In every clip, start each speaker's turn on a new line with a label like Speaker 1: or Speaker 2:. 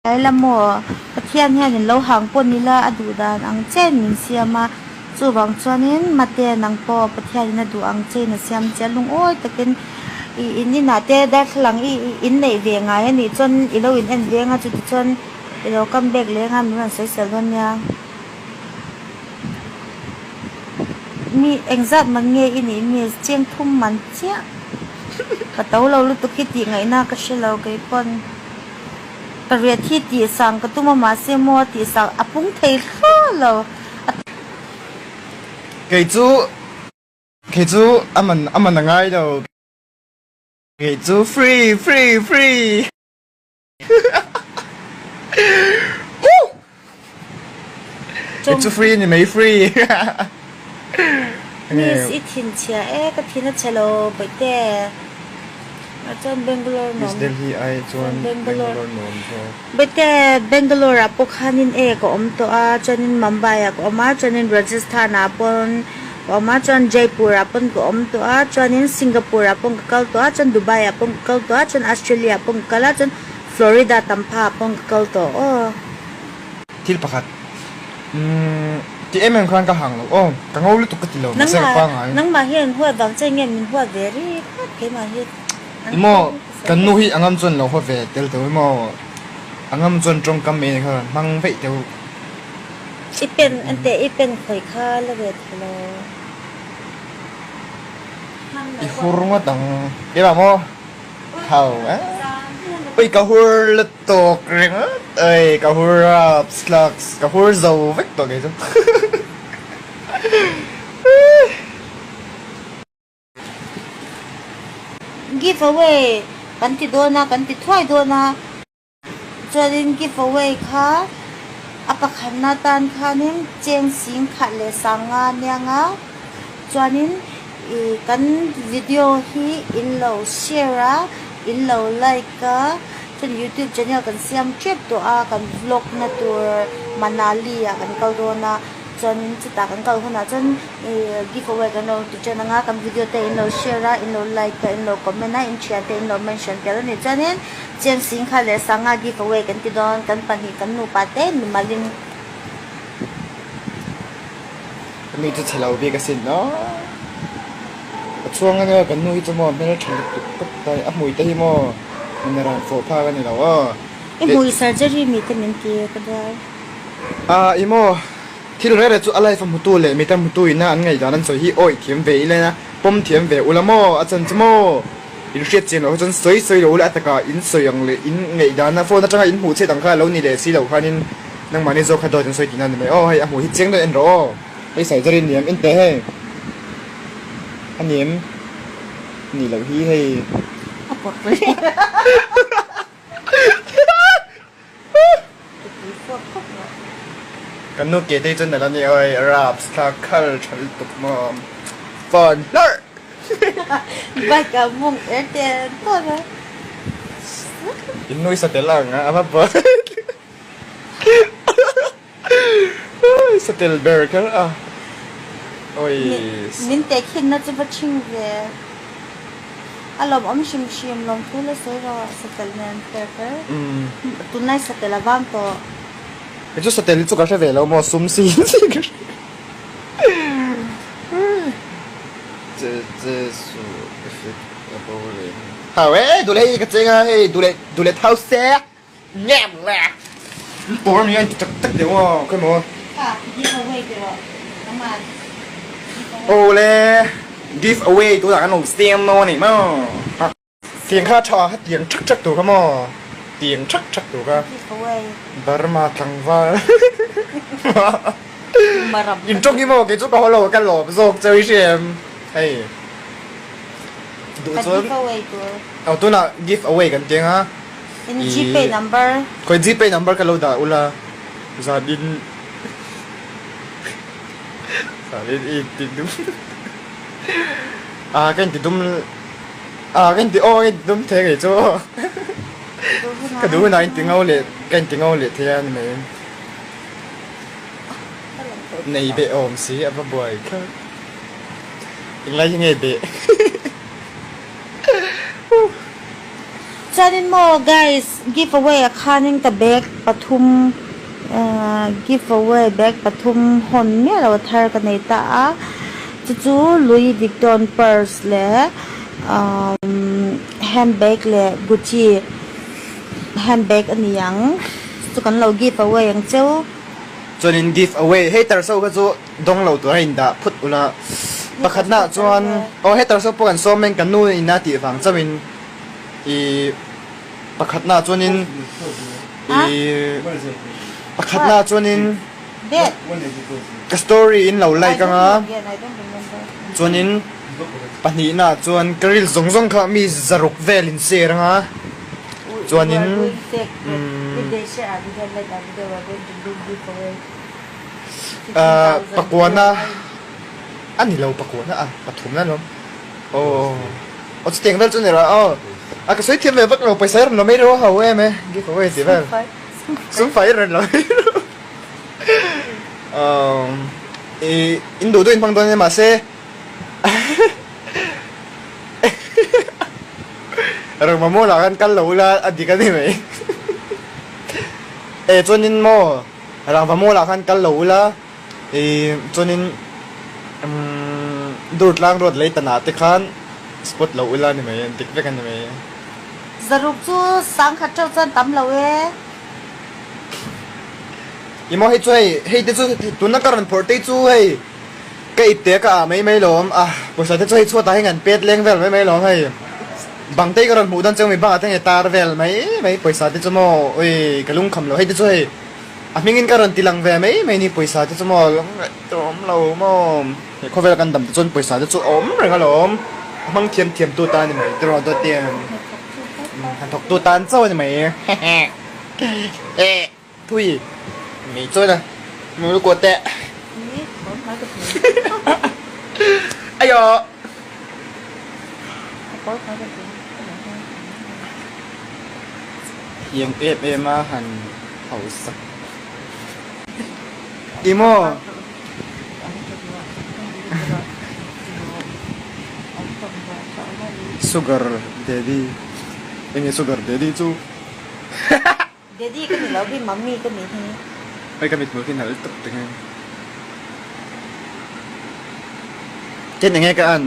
Speaker 1: Tlai la maw? Pathian hianin lo hang pawh ni la a duh dan ang chen min siam a, chuvang chuanin mate nang pawh Pathianin a duh ang chein a siam che a, lungawi takin i in inah te darthlalang i in neih ve ngai a nih chuan i lo in en veng a, chutichuan i lo come back leng a min rawn sawisel dawn nia. Mi engzat man nge i nih miss? Cheng thum man chiah. Ka to lo lutuk hi tih ngaihna ka hre lo keipawn. Ka riat hi tih sang ka tum a mahse maw a tih sang a pung thei hlawh lo a.
Speaker 2: Kei chu kei chu a man a man a ngai lo kei chu free free free Huh Kei chu free ni mai free
Speaker 1: Miss i thin chhia e ka thin a chhe lo bawihte. Chuan Bangalore
Speaker 2: nuam. Miss Delhi ai chuan Bangalore nuam zawk.
Speaker 1: Bete Bangalore ah pawh khanin e ka awm tawh a, chuanin Mumbai ah ka awm a, chuanin Rajasthan ah pawn ka awm a, chuan Jaipur ah pawn ka awm tawh a, chuanin Singapore ah pawn ka kal tawh a, chuan Dubai ah pawn ka kal tawh a, chuan Australia ah pawn ka kal a, chuan Florida Tampa ah pawn ka kal tawh aw.
Speaker 2: Thil pakhat umm ti em em khan ka hang lo aw, ka ngo lutuk ka ti lo mahse ka pangai.
Speaker 1: Nangmah hian huat vang che nge min huat ve ri khat keimah hi.
Speaker 2: Emaw kan nu hi a ngam chuan lo huat ve tel teuh emaw a ngam chuan tawngkam mai kha rawn hmang veih teuh.
Speaker 1: I pen an teh i pen khawi kha la ve thei lo.
Speaker 2: I hur ngawt ang keimah maw? Hau eh. Ui ka hur lutuk ringawt ui ka hur rap slugs ka hur zo vek tawh kei chu.
Speaker 1: Give away kan ti dawn a kan ti thuai dawn a chuanin give away kha a pakhatna tan khanin cheng sing khat leh sanga aniang a chuanin. Ih kan video hi in lo share a, in lo like a, chuan youtube channel kan siam tep tawh a, kan vlog na tur Manali ah kan kal dawn a, chuanin chutah kan kal hunah chuan ih give away kan lo ti tan ang a, kan video te in lo share a, in lo like a, in lo comment a, in thian te in lo mention tel a nih chuanin Cheng Singha leh Sanga give away kan ti dawn, kan pahnih kan nupa te mimalin.
Speaker 2: Ka nu chu chhe lo bik asin aw. Ka chhuang ania kan nu hi chu maw hmel tha lutuk tawp ta a hmui te hi maw min ran fawh phak a ni lo aw.
Speaker 1: I hmui surgery mi te min ti ka duai.
Speaker 2: A i maw thil rere chu a life a hmutu leh mita hmutu ina an ngaihdan an sawi hi awih thiam ve ila ina pawm thiam ve ula maw a chan chu maw in hriat chian loh hi chuan sawi sawi lo ula a takah in sawi ang leh in ngaihdan a phone atanga in hmuh chhiat ang kha a lo ni leh si loh khanin Nangmahni zawk kha dawt an sawi tihna a ni mai aw, hei a hmuh hi chiang deuh en rawh aw, hei surgery a ni em en teh hei a ni em ni loh hi hei.
Speaker 1: A pawt rih. Tupui fuak khawp rawh.
Speaker 2: Kan nu ke te hi chuan nalh a ni aw hei raps thla khal tha lutuk maw fun hlarh.
Speaker 1: Bike ah mawng er tel tawn a.
Speaker 2: In nui sa tel ang a va buai. Satel ber kher a oi.
Speaker 1: Min teh khinna chu va chhing ve. A lawmawm hrim hrim lawmthu la sawi rawh satel nen per kher. Tunlai satel a vang tawh.
Speaker 2: Kei chu satel hi chu ka hre ve lo maw sum si si ka hre. Che che su ka bo reng. Hau e dule hi ka cheng a hei dule dule thau se. Ngem le. Pawr mi an ti tak tak deuh a khawi maw.
Speaker 1: Kha give away ti rawh nangman.
Speaker 2: Aw le give away tunah kan lo siam dawn a ni maw. Tiang kha tha kha tiang thak thak tur kha maw tiang thak thak tur kha.
Speaker 1: Give away.
Speaker 2: Burma tlangval. In tawng hi maw kei chu ka haw lo ka lawm zawk cheu i hria em hei. Duh chuan.
Speaker 1: Give away tur.
Speaker 2: Aw tunah give away kan tiang a.
Speaker 1: In Gpay number.
Speaker 2: Khawi Gpay number ka lo dah ula zanin zanin i inti dum ah ka inti dum ah ka inti aw ka inti dum thei ngei chu aw ka duh hunah inti ngo leh ka inti ngo leh thei a ni mai nei beh awm si a va buai kher englai hi nge beh.
Speaker 1: Chuanin maw guys give away ah khanin ka bag pathum ahh give away bag pathum hawn miah lo a thar ka nei ta a chu chu Louis Vuitton purse leh ahh handbag leh Gucci handbag a ni ang chu kan lo give away ang cheu.
Speaker 2: Chuanin give away hei tarso kha chu dawng lo tur a indah phut ula pakhatna ah chuan aw hei tarso pawh kan sawm in kan nu in a tih vang chauhin ih pakhatna ah chuanin ih pakhatna ah chuanin ka story in lo like anga chuanin pahnihna ah chuan ka reel zawng zawng kha mi zaruk vel in share anga chuanin umm. Ahh pakuana a ni lo pakuana a pathumna alawm aw aw chutiang vel chu ni rawh aw a ka sawi thiam ve vak lo pawisa i rawn lo mai rawh ho em e give away tih vel sum fai i rawn lo mai rawh aw ih in duh duh in hmang dawn nia mahse Rangva maw lah khan kal lo ula a dik a ni mai e chuanin maw. Rangva maw lah khan kal lo ula ih chuanin umm dur tlang road lei tanah te khan spot lo ula a ni mai dik vek a ni mai.
Speaker 1: Zaruk chu sangkhat teuh chuan tam lo e.
Speaker 2: Ih maw hei chu hei hei te chu tuna ka rawn phawrh te chu hei ka ip te ka ah mai mai lawm a pawisa te chu hei chhuatah hei ngan pet leng vel mai mai lawm hei bang te hi ka rawn hmuh dawn chiang mi bangah te nge tar vel mai mai pawisa te chu maw ui ka lungkham lo hei te chu hei. A hmingin ka rawn ti lang ve mai mai ni pawisa te chu maw lawng ngaih tur a awm lo maw he khawvel kan dam te chuan pawisa te chu a awm reng alawm a hmang thiam thiam tu tan a ni mai tiraw dawt te hnathawk tu tan chauh a ni mai eh thui mai chuan a mul kuah teh aiawh. Tiang em em a han hausak i maw? Sugar daddy enge sugar daddy chu?
Speaker 1: Daddy ka ni lo hi mummy ka ni hi.
Speaker 2: Hei ka mithmul khi nalh tuk teng e. Chen enge ka an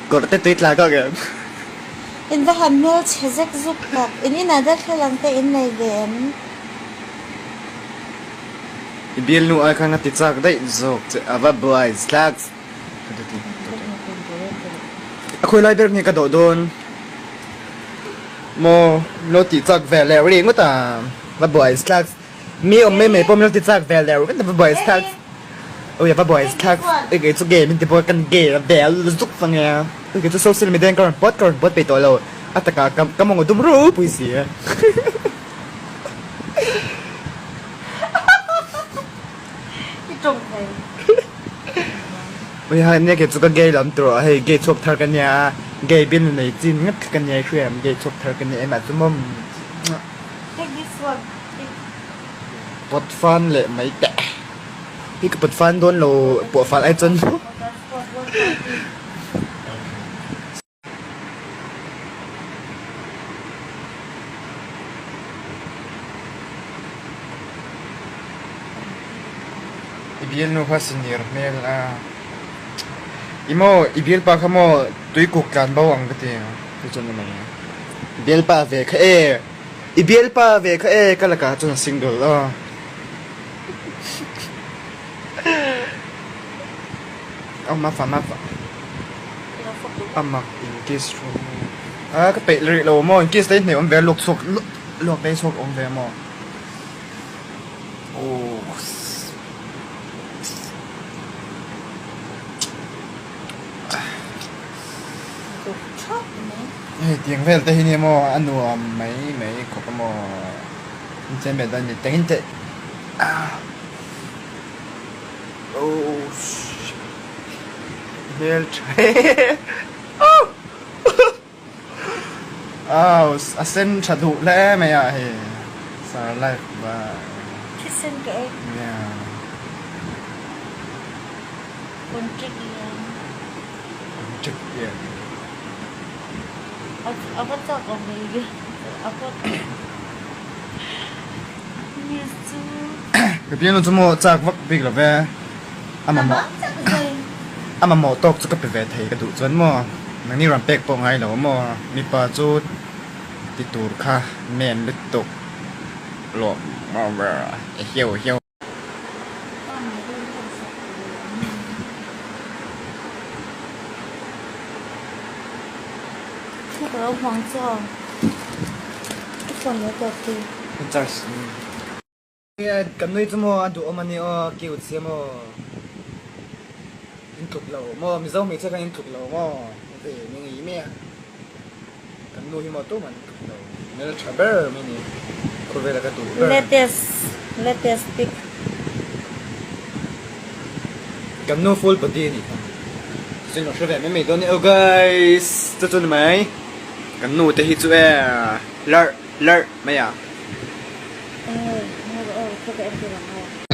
Speaker 2: kawrh te tui tla kak em.
Speaker 1: In va han hmel chhe zek zuk tak. In inah darthlalang te in nei ve em?
Speaker 2: I bialnu ai khan a ti chak daih zawk che a va buai thlak. A khawi lai ber nge ka dawh dawn maw lo ti chak ve leh ri ngawt a va buai thlak. Mi awm mai mai pawh min lo ti chak vel deuh ringawt a va buai thlak ui a va buai thlak ui kei chu gay min ti pawh kan gay a vel zuk vang e ui kei chu social media in ka rawn post ka rawn post peih tawh lo a takah ka ka mawng a dum ropui si a.
Speaker 1: I tawng thei.
Speaker 2: Ui hai nia kei chu ka gay lam tur a hei gay chhuak thar ka nia gay bian nei chin ngawt kha ka nia i hria em gay chhuak thar ka nia emah chu maw.
Speaker 1: Take this one.
Speaker 2: Pawt fan leh mai teh. Hi ka pawt fan dawn lo pawh fal ai chuan maw. I bialnu kha senior hmel a. I maw i bialpa kha maw tuikuk tlan bo ang ka ti. Chu chuan a mai. Bialpa ve kha e. I bialpa ve kha e ka lakah chuan a single aw. Aw mafa mafa a mak in kiss thu a ka peih rih lo maw in kiss te hi hne awm ve a luak chhuak luak te hi chhuak awm ve maw aw. Hei tiang vel te hi nia maw a nuam mai mai khawp a maw inchen ve dawn ni tengin te oh hmel tha aw a sen tha duh hle mai a hei sir life ba
Speaker 1: thisen ka ei Contact lian.
Speaker 2: Contact lian.
Speaker 1: A va chak awm mai ve a va miss chu.
Speaker 2: Ka bialnu chu maw chak vak bik lo ve a mamawh a mamawh tawk chu ka pe ve thei ka duh chuan maw nangni rawn pek pawh ngai lo maw mipa chu ti tur kha men lutuk lawm e hiau hiau. Kan nui chu maw a duhawm a ni aw cute sia maw in tluk lo maw Mizo hmeichhia khan in tluk lo maw ve mi ngei mai a kan nu hi maw tumah an tluk lo hmeltha ber mai ni khawvela ka duh ber.
Speaker 1: Latest latest pic.
Speaker 2: Kan nu full body a nih kha chu chu hre ve mai mai dawn a ni aw guys chu chu ni mai kan nu te hi chu e larh larh mai a.
Speaker 1: Eng nge eng nge aw ka entir ang aw.